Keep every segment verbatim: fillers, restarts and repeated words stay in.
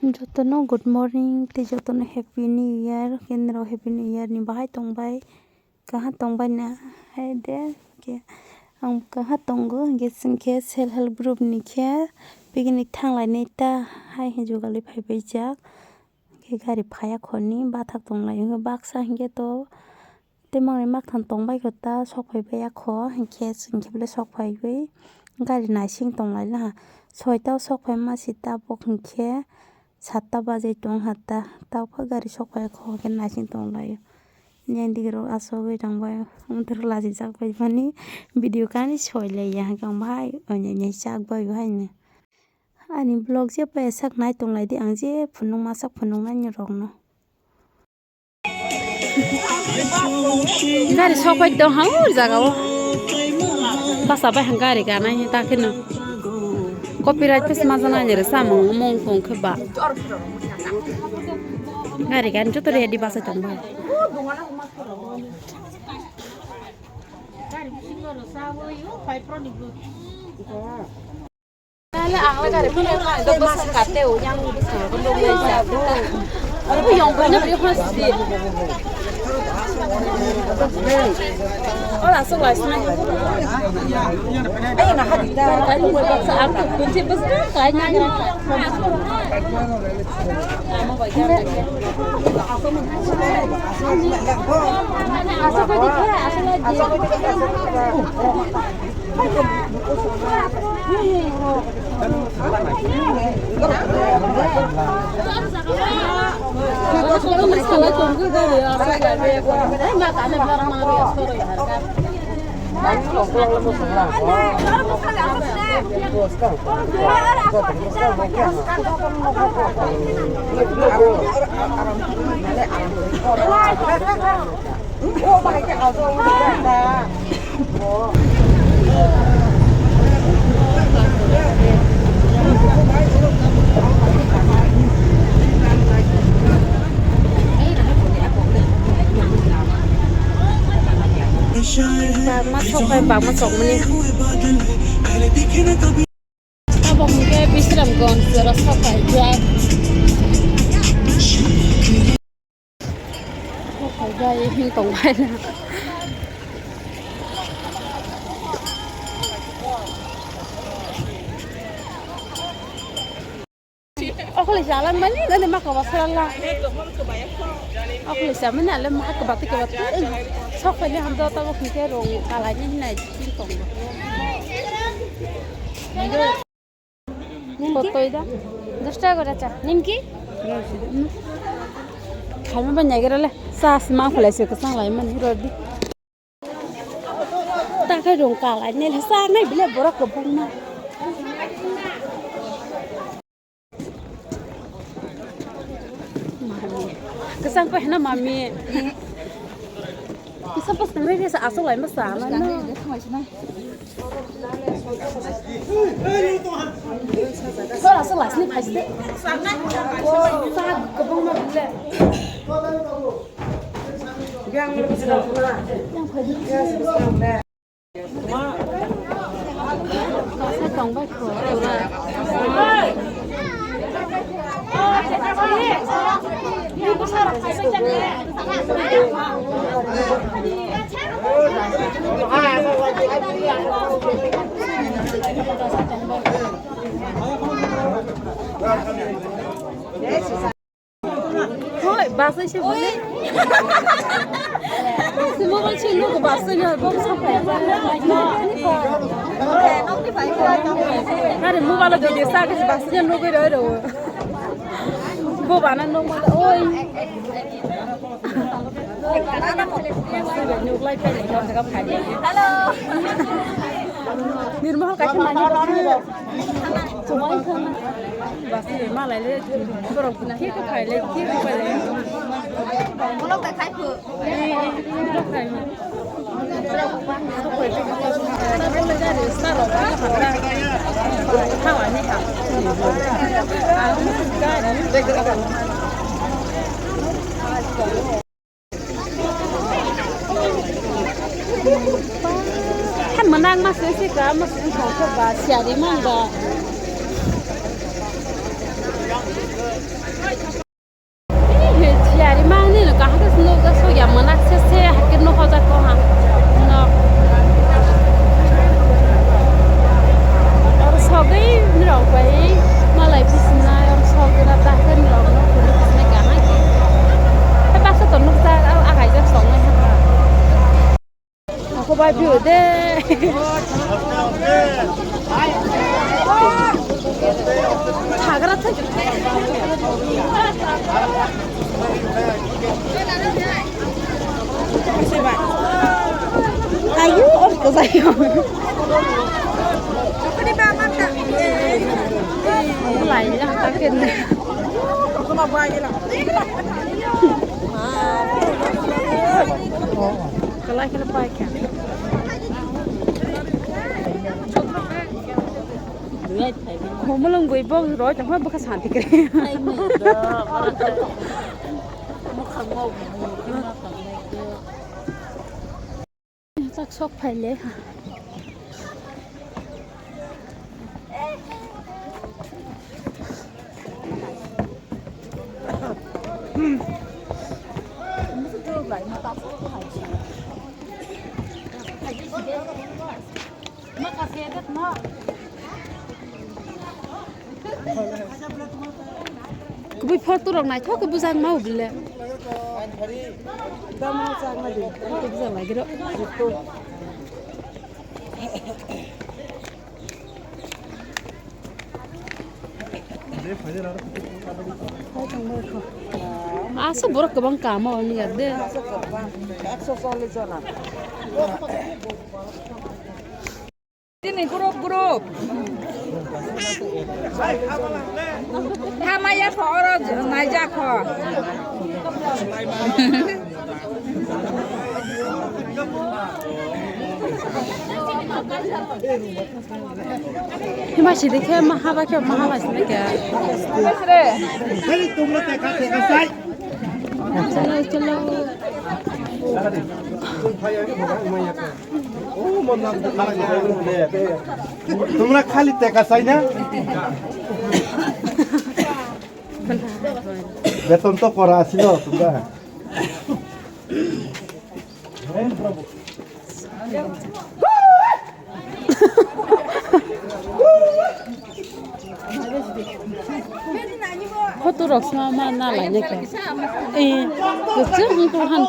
Jotono good morning tei jotono happy new year. Kenrok happy new year ni bahai tongbai, kaha tongbai na hai de ke ang kaha tongo hingke chwng khe self help group ni khe picnic thanglainai ta hai hwnwi jugalwi phaibai jak. Khe gari phaiya khorni bathak tonglai hwnwi baksa hingke to tei mangni makthang tongbai kho ta sok phaibai ya kho hingke chwng khe belai sok phaiwi gari naising tonglai laha. Soita o sok phaima sita bok hingke satta bajai tong ha ta, tao pha gari sok phai kho hingke naising tonglaio. Nini digi rok asogwi tongbai, amtwrwk lachijak bai mani video kani soi laiya hingke ang bahai oinai chak bai bahai no. Ani vlog je pai sak nai tong lai di, ang je phunuk masa phunuk nai ni rok no. Gari sok pai tong ha o jaga o. Basa bai hang gari ganai ni ta kheno. Copyright pes ma jana ni re samung mung tong khe ba. Gari gan joto ready basa tong ba. Bakma sok bai bakma sokmani. Tabok hwnkhe Bisramganj jora sok bai jak. Sok bai jak, him tong bai na. Okle jalan mani gani ma kaba salala. Okle sa mani ale ma kaba te kaba te. Sok pele ham do ta ko khike rong kalai ni nai tin tong. Nimki? Kotoi da? Dos taka gora cha. Nimki? Khaima ba nyagira le. Sa sima khulai se kusang lai mani rodi. Takhai rong kalai nai le sa nai bile borok kwbangma. Mami. Kwchang khe heno mami. Kisa pas nang resa asok lai ma sa na. Sora asok lai sini phaji de. Sa kwbangma bile. Hoi, basai se bole. Se mobile se nugo basai na, bo sa phai. Are mobile do de sa ke basai na nugo ro ro. Bo bana nugo oi. Hello. Nirmahal kaisa mani. Chumai khana. Basi malai le borok khe khe khai le khe khe khai le. Bolok da khai phu. Ni ni khai. Hawa ni ha. Kan menang mas sih ka mas ini kau ke ba siari mang ba. View de. Thagra thai. Ayu, or ko jayo. Lai ya ta ken. Kalai kena pai kya. Khomolong goi bok roi tongkha bwkha santi kre. Mukhang mau. Tak sok phai le. Kubui photo rok naithok khe bujak ma o bile. Tamo chakma di, photo bujak lagi ro. Asa borok kwbang kamo wngya de. Ekso chollish jona. Chini group, group. Hamaya kho oro naijak kho. Hima sidi khe maha ba khe maha ba sidi khe. Chalo, chalo. তোমরা খালি টেকা চাই না? বেতন তো করা আছিল তোমরা। Photo rok sma ma na lai ne ka. Eh, kuchuk wng tong han.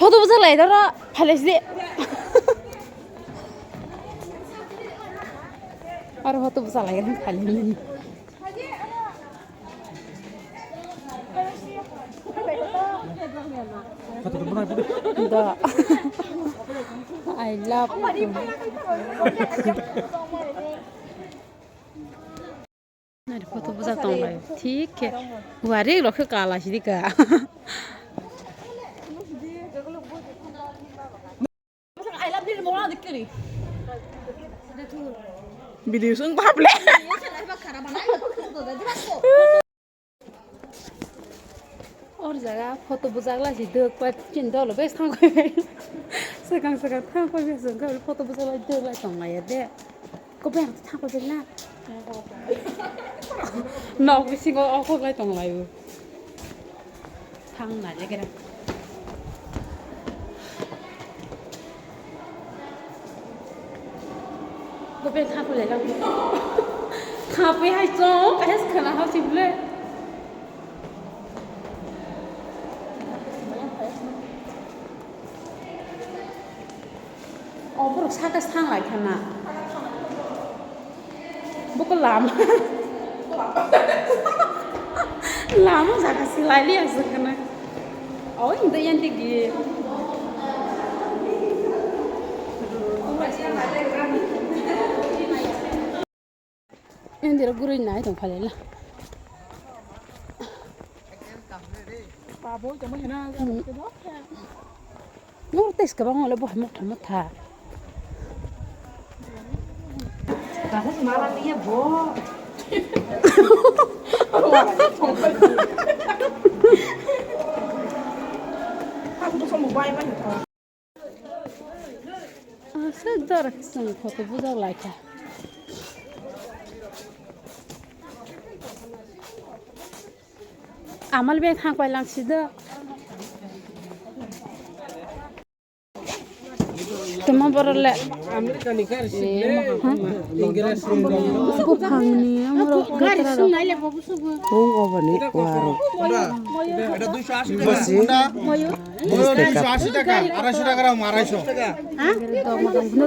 Photo bwsa lai doro, phalai si. Aro photo bwsa lai, phalai ni. Da. I love you. Nari photo bwsa tong lai. Thik khe. Wari rok khe kala sidi ka. Video sung bable. Or jaga photo bujak lai si dok pa chin dolo bes thang koi. Sekang sekang thang koi bes thang koi photo bujak lai dok lai tong lai de. Ko beng thang koi na. Nok bisingo o kok lai tong lai. Thang na je kera. Ko beng thang koi lai. Thang pe hai chong ka hes khana ha si ble. O borok saka sang lai khana. Boko lama. Lama jaga si lai liya se khana. O inda yan tigi. Indira gurui nai tong phalila. Nor tes kabang ole bo motha motha. Kamu semalam iya bo. Aku tuh sama bayi banyak. Aswk dor chwng photo bujak lai kha. Amal bag thang pai lang si do. Tamo borok le. Buphangni amorok gari sung naile bo busugo. Bung oboni waro. Bosi. Moyo. Moyo duiso ashi taka, arai sho taka ram, arai sho. Ha?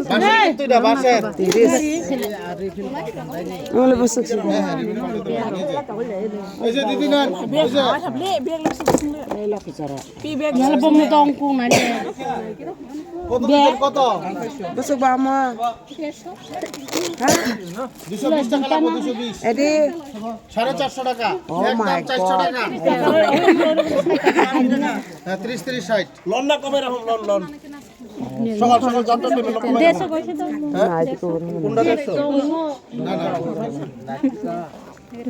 Base, duita base. Tiris. Ole bosi. Ei je didi nan, ei je. Yala bomu tong kung nani. Koto ditor koto? Bosok bama. Duiso bis taka lagbo, duiso bis. Edi. Sare charso taka. Oh my God. Ekdom charso taka. Hya, tris, tris, sait. Lon na kome rakhom, lon, lon. Sokal, sokal, jantar table lon kome rakhom. Hya? Nai, di ko ni. Kunda dersho? Na, na.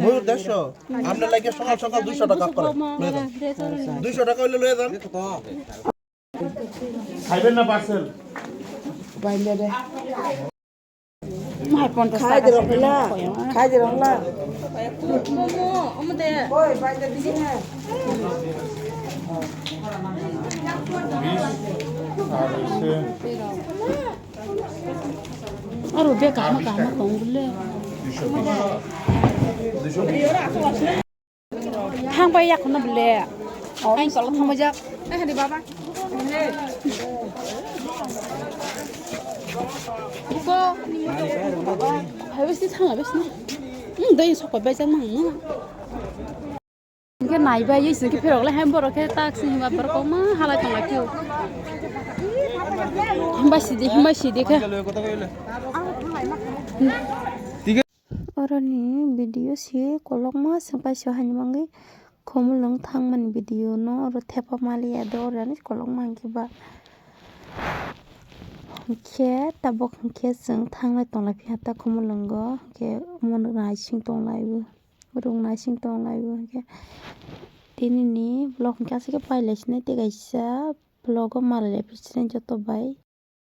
Moyur dersho. Amne lage sokal, sokal duiso taka kore. Loi jao. Duiso taka oile loi jao. Khaiben na parcel? Bainda de. Hai ponchas taka. Khai de rok la. Khai de rok la. Oi, bainda de na. Aro be kama kama kong bole. Thang pai ya khuna bole. Ang solo thang bai jak. Eh, hari baba. Ko. Hai besi thang besi. Hmm, dai sok bai jak mang na. Hingke naibai, ye singke phirok le hem borok khe tak sing hima borok kok ma halai tong lai phio. Himbai sidi, himbai sidi khe. Oroni video si kolokma singpai so hani mangwi khumulwng thangmani video no oro thepa maliya do orani kolokma hingke ba. Hingke tabok hingke chwng thanglai tong lai phiya ta khumulwngo hingke omo nai sing tong lai bo. Rung naising tong lai bo hingke. Tini ni vlog hingke aswk khe pai lai sinai tei kaisa vlog o malai lai phi sinai joto bai.